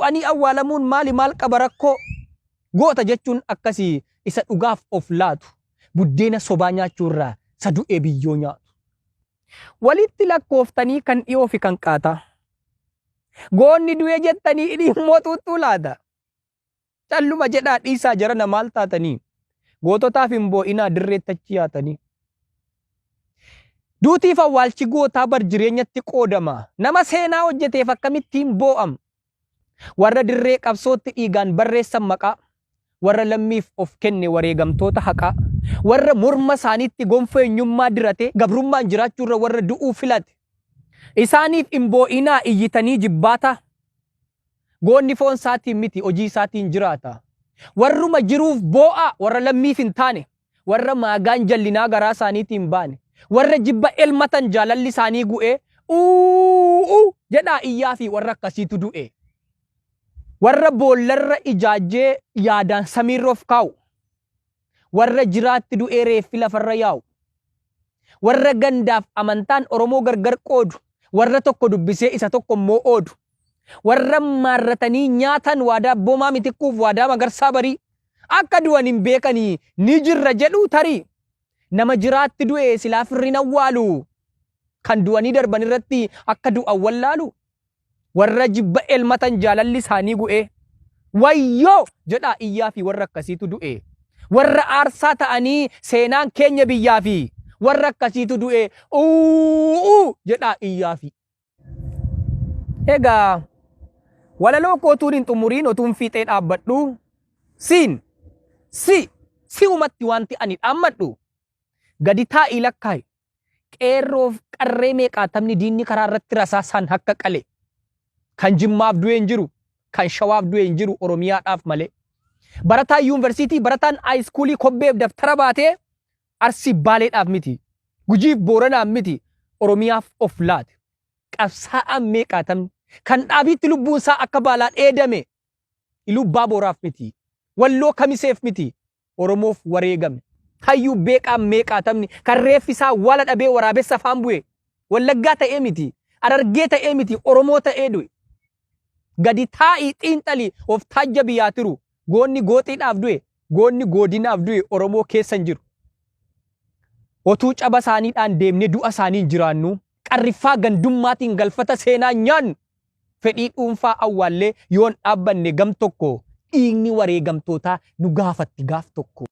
Du'anii awwaalamuun maali maal qaba rakkoo? Goota jechuun akkasii isa dhugaaf of laatu. Buddeena sobaa nyaachuu irraa isa du'ee biyyoo nyaatu. Walitti lakkooftanii kan dhiyoo fi kan qaataa. Goonni du'e jettanii hidhii immoo xuuxxuu laata? Calluma jedhaa dhiisaa jarana maal taatanii? Goototaaf hin boo'inaa dirreetti achi yaatanii. Duutiif awwaalchi gootaa bar jireenyatti qoodama. Nama seenaa hojjeteef akkamittiin boo'am? Warra dirree qabsootti dhiigaan barreessan maqaa. Warra lammiif of kenne wareegamtoota haqaa. Warra morma isaaniitti gonfoo eenyummaa dirate gabrummaan jiraachuurra warra du'uu filate. Isaaniif hin boo'inaa iyyitanii jibbaataa. Goonni foon isaatiin miti hojii isaatiin jiraata. Warruma jiruuf boo'aa warra lammiif hin taane, warra maagaan jallinaa garaa isaaniitiin hin baane, warra jibba elmatan jaalalli isaanii gu'ee uuu jedhaa iyyaa fi warra akkasiitu du'e. Warra boollarra ijaajjee yaadaan samiirra of kaa'u. Warra jiraatti du'ee reeffi lafarra yaa'u. Warra gandaaf amantaan Oromoo gargar qoodu. Warra tokko dubbisee isa tokko immoo oodu. Warra maarratanii nyaatan waadaa Abboomaa Mitikkuuf waadaa Magarsaa Barii. Akka du'an hin beekanii ni jirra jedhuu tarii. Nama jiraatti du'e silaa firri hin awwaalu. Kan du'anii darban irratti akka du'an wallaalu. Warra jibba elmatan jaalalli isaanii gu'ee. Wayyoo! jedhaa iyyaa fi warra akkasiitu du'e. Warra aarsaa ta'anii seenaan keenya biyyaa fi warra akkasiitu du'e. Uuu! jedhaa iyyaa fi. Egaa walaloo koo utuun hin xumuriin otuun fiixee dhaabbadhu siin si si'umatti wanti ani dhaammadhu gadi taa'ii lakkaa'i. Qeerroof qarree meeqaatamni diinni karaa irratti rasaasaan hakka qale. Kan Jimmaaf du'e hin jiru, kan Shawaaf du'e hin jiru Oromiyaadhaaf malee. Barataan yuunivarsiitii, barataan haayiskuulii kobbeef daftara baatee Arsii Baaleedhaaf miti, Gujiif Booranaaf miti, Oromiyaaf of laate. Qabsaa'aan meeqaatamni kan dhaabiitti lubbuun isaa akka baalaa dheedame Iluu Abbaa Booraaf miti, Walloo Kamiseef miti, Oromoof wareegame. Hayyuu beeqaan meeqaatamni kan reeffi isaa awwaala dhabee waraabessa afaan bu'e Wallaggaa ta'ee miti, Harargee ta'ee miti, Oromoo ta'ee du'e. Gadi taa'ii xiinxali of taajjabi yaa tiru. Goonni gooxiidhaaf du'e, goonni goodinaaf du'e Oromoo keessa hin jiru. Otuu caba isaaniidhaan deemnee du'a isaaniin jiraannu, qarriffaa gandummaatiin galfata seenaa nyaannu, fedhii dhuunfaa awwaallee yoon dhaabbanne gam tokko dhiigni wareegamtootaa nu gaafatti gaaf tokko.